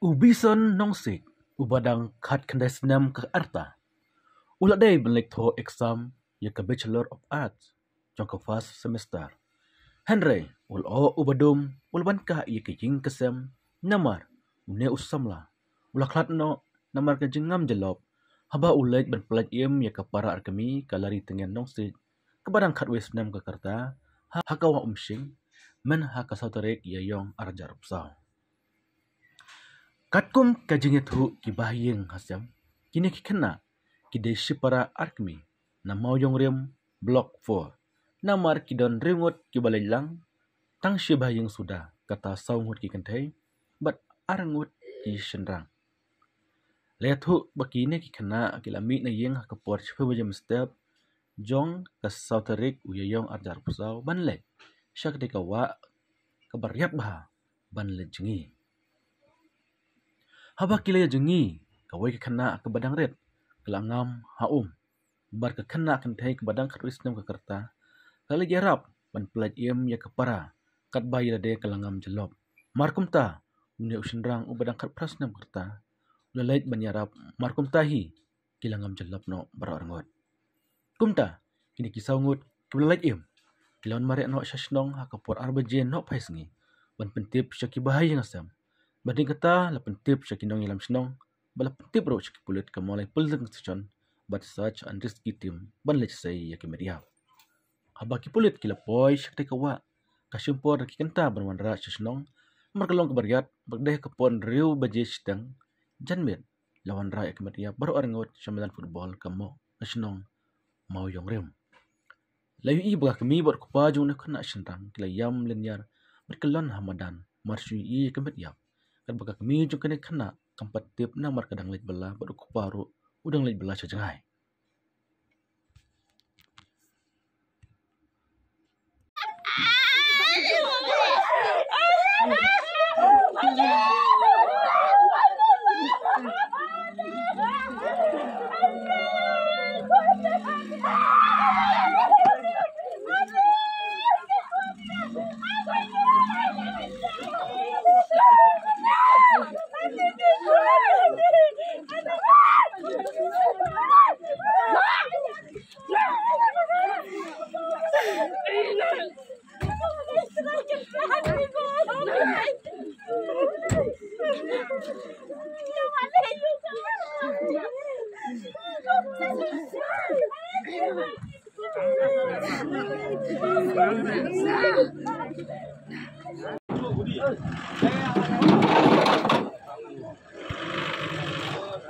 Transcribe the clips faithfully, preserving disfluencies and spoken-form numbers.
U Bison Nongsiej, uba dang khatkhyndai snem ka rta, u la dei ban leit thoh exam ïa ka Bachelor of Arts jong ka first semester. Hynrei u la ong uba dum u la ban kah ïa ka ïing ka sem, namar une u samla u la khlad noh namar ka jingngam jyllop haba u leit ban pyllait im ïa ka para ar kmie, ka Larityngen Nongsiej, kaba dang khatwei snem ka rta, ha, ha ka wah Umshing, mynha ka saw tarik Ïaïong arhajar arphew saw. Katkum ka jingïathuh ki bahaïing hasem, kine ki khynnah ki dei shipara ar kmie na Mawïongrim, Block four. Namar ki don hynriew ngut kiba leit lang, tang shi bahaïing suda, kata saw ngut ki kynthei bad ar ngut ki shynrang. La ïathuh ba kine ki khynnah ki la mih na ïing ha ka por shiphew baje mynstep jong ka saw tarik u Ïaïong arhajar arphew saw ban leit sha katei ka wah kaba riat bha ban leit jngi. Haba ki la ïa jngi, kawei ka khynnah kaba dang rit ka la ngam ha um, bad ka khynnah kynthei kaba dang khatwei snem ka rta ka la ïarap ban pyllait im ïa ka para, katba ïa lade ka la ngam jyllop. Mar kumta, une u shynrang uba dang khatphra snem ka rta u la leit ban ïarap, mar kumta hi ki la ngam jyllop noh baroh arngut. Kumta, kine ki saw ngut kiba la leit im ki la wan mareh noh sha shnong ha ka por ar baje nohphai sngi ban pyntip sha ki bahaïing hasem. Bad hadien kata la pyntip sha ki nongïalam shnong, bad la pyntip ruh sha ki pulit ka Mawlai Police Station bad Search and Rescue Team ban leit sei ïa ki met ïap. Haba ki pulit ki la poi sha katei ka wah, ka shim por da ki kynta ban wanrah sha shnong, namar ka long kaba riat, bad dei ha ka por hynriew baje shiteng janmiet la wanrah ïa ki met ïap baroh arngut sha madan football ka Mawk na shnong Mawïongrim. La ïohi ba ka kmie bad u kpa jong une u khynnah shynrang ki la ïam lynñiar bad kyllon ha madan mar shu ïohi ïa ki met ïap, katba ka kmie jong kane ka khynnah kam pat tip namar ka dang leit bylla bad u kpa ruh u dang leit bylla sha jngai.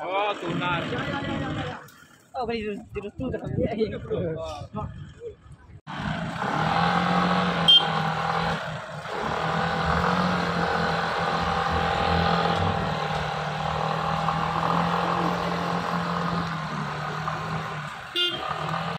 Oh, tunar. Oh, kali itu, itu tuh.